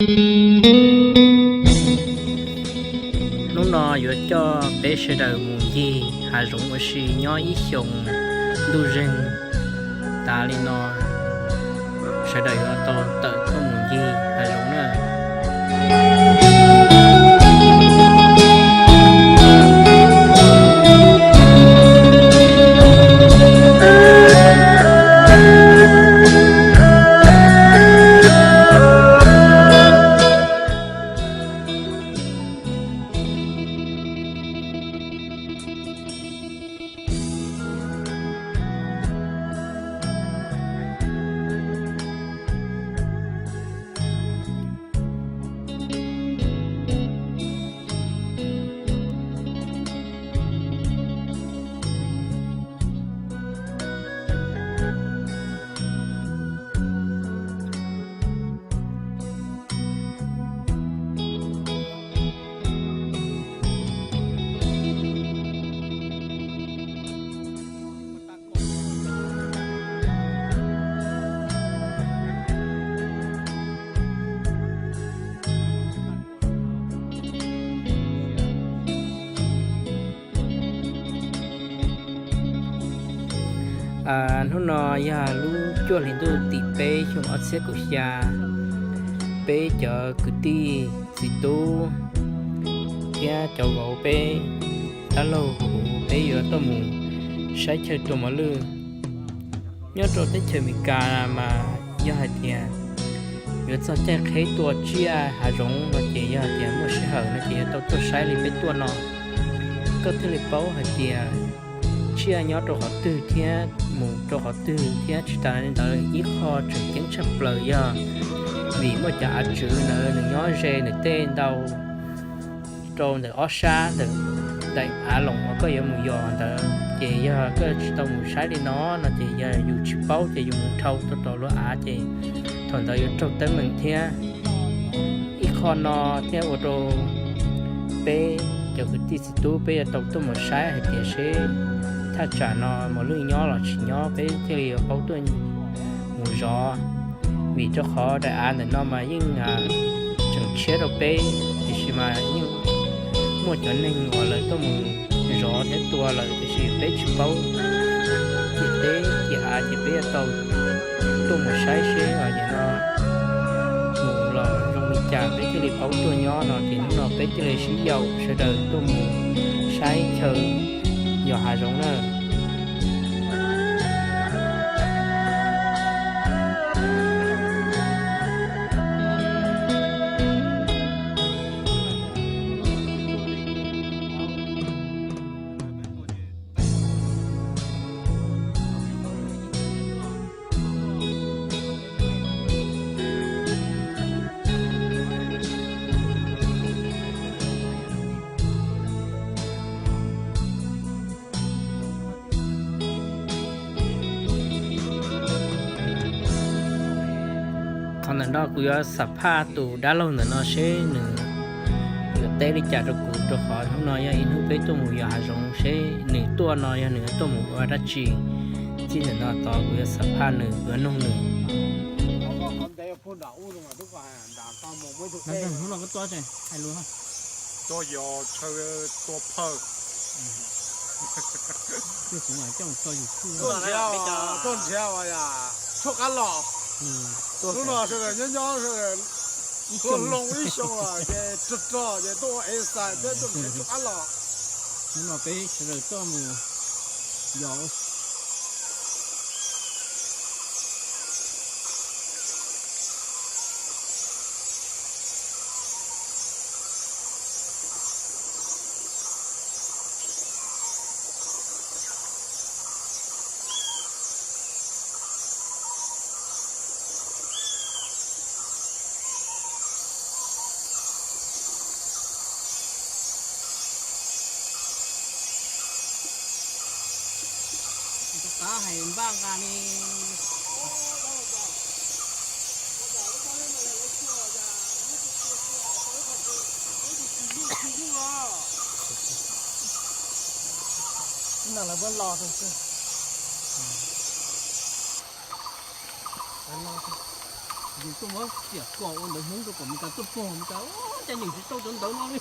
Hnub no yuav coj peb sawv daws mus ncig hav zoov ua si nyob ib xyoos ntuj zeeg. Tas li no sawv daws yuav tau tawm tuaj mus ncig hav zoov na. Hnub no yog lub cuaj hlis ntuj tim peb xyoo ob txhiab kaum xya. Peb cov kwv tij txiv tub thiab cov vauv peb dab laug kuv peb yuav tuaj mus saib chaw tua mos lwj. Nyob rau teb chaws Amelikas mas yog hais tias yuav txog caij qheb tua tsiaj hav zoov no ces yog hais tias muaj sij hawm no ces yuav tau tuaj saib li peb tuaj no. Koj thiaj li paub hais tias tsiaj nyob rau qhov twg thiab mus rau qhov twg thiab. Tsis tas li ntawd ib qho tseem ceeb tshaj plaws yog vim muaj cov av tswv ntawd nws nyob ze nws tej ntau rau ntawm ob sab ntawm daim av loos uas koj yuav mus yos ntawd ces yog koj tsis tau mus saib li no no ces yog yus tsis paub ces yus mus dhau tau rau lub av ces thaum ntawd yuav raug teeb meem thiab. Ib qho no thiaj ua rau peb cov kwv tij txiv tub peb yuav tau tuaj mus saib hais tias seb thaj tsam no mos lwj nyob los tsis nyob peb thiaj li yuav paub tuaj mus zov. Vim rau qhov daim av ntawm no mas yeej tseem tshiab rau peb, tiam sis mas yeej muaj cov neeg uas lawv tuaj mus zov thiab tua lawm tiam sis peb tsis paub. Ces peb ces av ces peb yuav tau tuaj mus saib seb os yam no mus los zoo li cas peb thiaj li paub tuaj nyob no ces hnub no peb thiaj li sib yaum sawv daws tuaj mus saib chaw yos hav zoov na. Qhov ntawm no kuv yuav xam phaj tus dab laug ntawm no seb nws yuav teb li cas rau kuv rau qhov hnub no yog ib hnub peb tuaj mus yos hav zoov seb nws tuaj no yog nws yuav tuaj mus ua dab tsi. Txij ntawm no tod kuv yuav xam phaj nws, kuv yuav noog nws. Tuaj nrhiav, tuaj nrhiav tshuaj qab los. Hnub no sawv daws nyob nyob sawv daws hloov ib xyoo los ces rog rog ces tuaj ua exercise thiab tuaj nrhiav tshuaj qab los. Hnub no peb sawv daws tuaj mus yos. Rov qab hais npaj nqa ne. Ib no lawv muab lo rau xwb. Lawv lo rau. Yus tuaj muab xiam kos ua ntawv Hmoob rau kom Meskas tuaj pog Meskas, cas yeej tsis tau cov ntawv no li.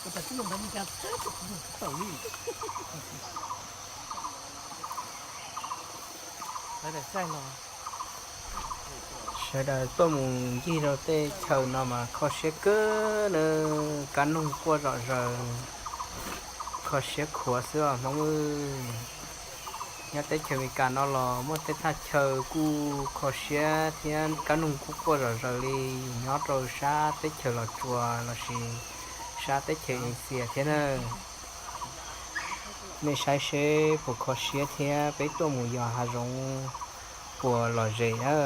Ua cas twb yog ntawv Meskas txawv tsis tau li. Sawv daws tuaj mus ncig rau tej chaw no mas kho siab kawg na, kab noog quaj zom zaws, kho siab khuav xwb os Hmoob. Nyob teb chaws Amelikas no los muaj tej thaj chaw kuj kho siab thiab kab noog kuj quaj zom zaws li nyob rau sab teb chaws Los Tsuas lossis sab teb chaws Asia thiab na. Nej saib seb puas kho siab thiab peb tuaj mus yos hav zoov puas lom zem na.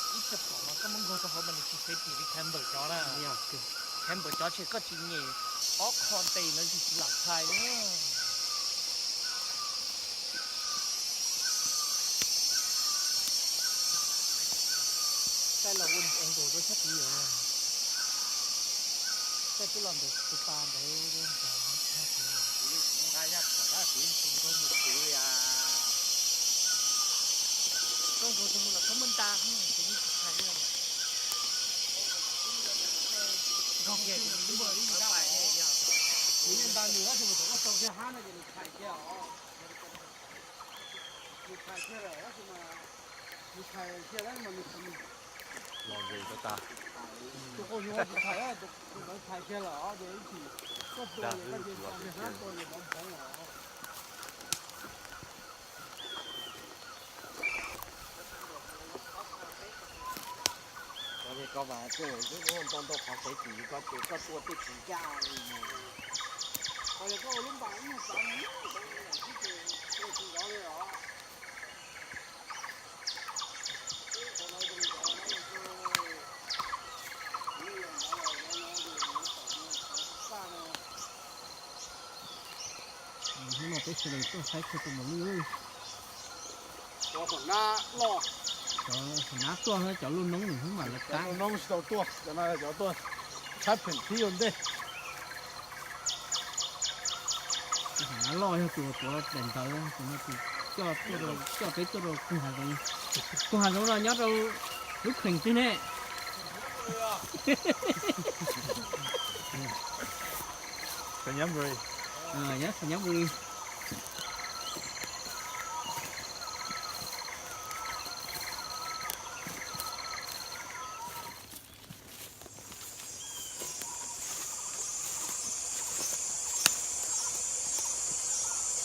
Ib txhia pom mas koj muab nkaug rau hauv mas nws tsis safety li camper cov na. Camper cov ces koj tsis nyem ob qho ntes no tsis lam txhais li. Saib los ua nkaus rau sab tid os. Saib twb los ntawm tus pas ntawd rau ntawd. Kuv li kuv nqa yaj phom lab kuv yeej tsis nkaug mus kuv li as. Koj nkaug rau los koj muaj nta ces yeej tsis txhais li. Nkaug kiag ces nws muaj ib nta. Kuv yeej nta nws tab sis mas thaum koj tso kiag hab no ces nws txhais kiag os. Nws txhais kiag lawm tab sis mas nws txhais kiag lawm mas nws tsis los nqis rau tas. Tus qaug hnyuv tsis txhais, tus ntawd txhais kiag lawm os ces ib chim koj tua ces koj cia tso kiag hab tua ces npov nphoov os. Koj mas koj ntau ntau qhov safety koj ces koj tua tej tsis ncaj li. Koj ua lub npas ib nyuag tsav no xwb ces tua tsis nrov li os. Hnub no peb sawv daws tuaj saib chaw tua mos lwj. Cov xaum nab loj, cov xaum nab tuaj, cov luaj noob nws hnub mam lawv qab. Luaj noob tsis tau tuaj, cov no cov tuaj tshab pheem thib ua ntej. Tus xaum nab loj yog tus tuav daim ntawv, tus no tus coj tuaj rau, coj peb tuaj rau koog hav zoov. Koog hav zoov no nyob rau lub kheem twg ne? Nyob Xais Nyab Npus Lis.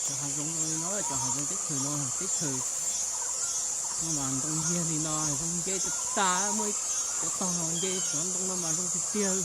Cov hav zoov no, cov hav zoov teb chaws no, teb chaws no mas ntoo yiag li no zoo nce tas tas, muaj cov tog nce cov ntoo no mas zoo tiag tiag.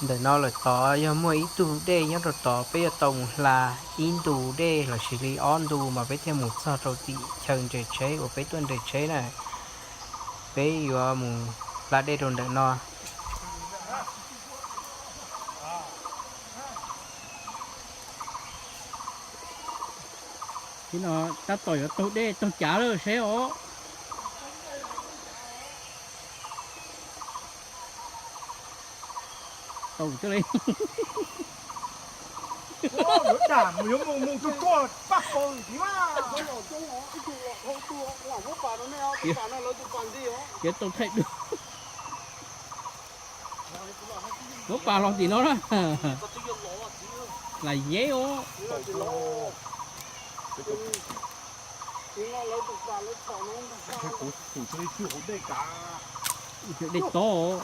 Ntawm no lawm tod yog muaj ib tug dej nyob rau tod, peb yuav tau mus hla ib ntu dej los sis li ob ntu mas peb thiaj mus txog rau tim chaw nres tsheb uas peb tuaj nres tsheb na. Peb yuav mus hla dej rau ntawm no. Tab tom yuav taug dej taug cav lawm seb os. Tau coj li. Yuav tau thaij dua. Muab pas los tim no na. Lam yeb os. Dej tob.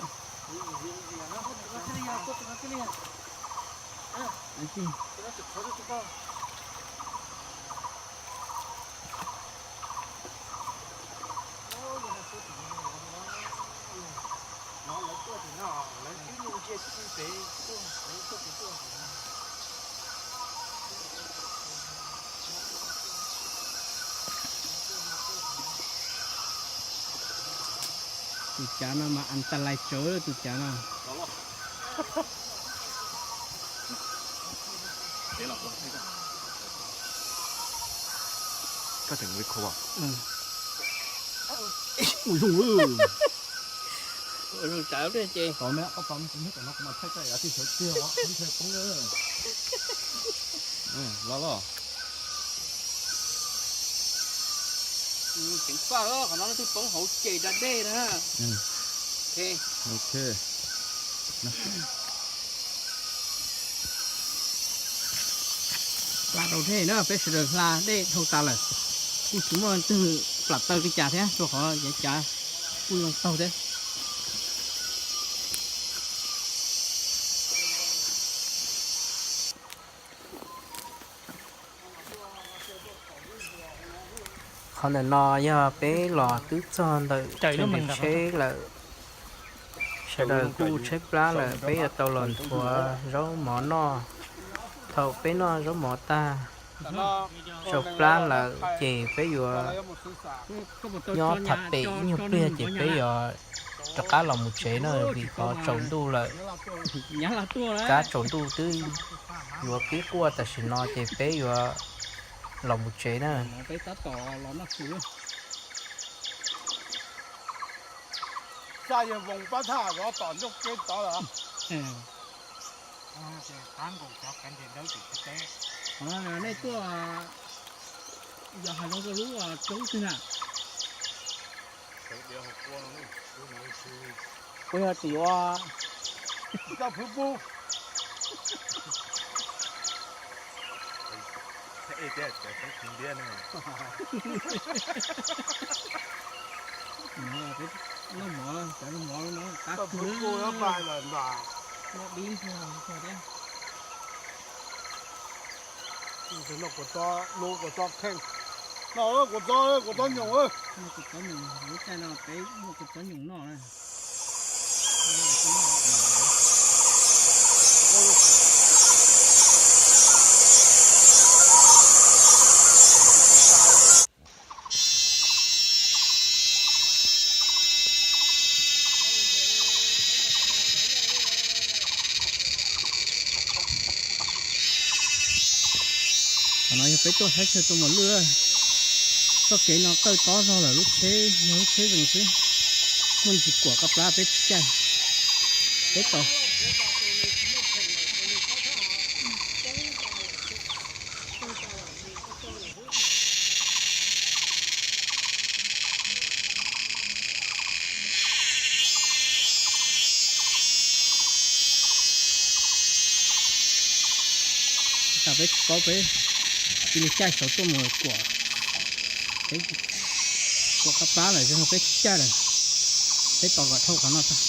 Tus cav no mas an ta lais tsawv tus cav no. Koj tseem li khau. Ua zoo lawm. Ua zoo tsawv ces. Los los. Tseem faj qhov no leej twg poob hauv ces da dej na. Ok. Hla rau dej na, peb sawv daws hla dej dhau tas lawm. Kuj tsis muaj leej twg plam taw li cas thiab, rau qhov yav cav kuj zoo taug thiab. Qhov ntawm no yog peb los twb txog ntawm chaw nres tsheb lawm. Sawv daws kuj tshaib plab lawm, peb yuav tau los nthuav zaub mov noj. Thaum peb noj zaub mov tag, tsau plab lawm ces peb yuav nyob tham pem ib nyuag pliag ces peb yuav rov qab los mus tsev na, vim qhov tsaus ntuj lawm. Kab tsaus ntuj twb yuav pib quaj tam sim no ces peb yuav los mus tsev na. Nej tuaj yog hais zoo rau lub roob twg na? Kuv yog tim ua. Noj mov, cov noj mov no qab kawg. Noj dib ntsuag thiab. Noj kuv txob, noj kuv txob, kuv txob nyoos. Noj kuv txob nyoos, lub caij no peb muaj kuv txob nyoos noj na. Qhov no yog peb tuaj saib chaw tua mos lwj. Txoj kev no qawj tob zog lawm, lub tsheb yog lub tsheb zees xwb. Muaj ntsis kuam qab plab peb tsis caij, peb tos. Peb tsis paub, peb cia li caij saum tuaj mus kuam, peb kuam qab plab lawm, peb tsis caij lawm, peb tos kom dhau qhov no tag.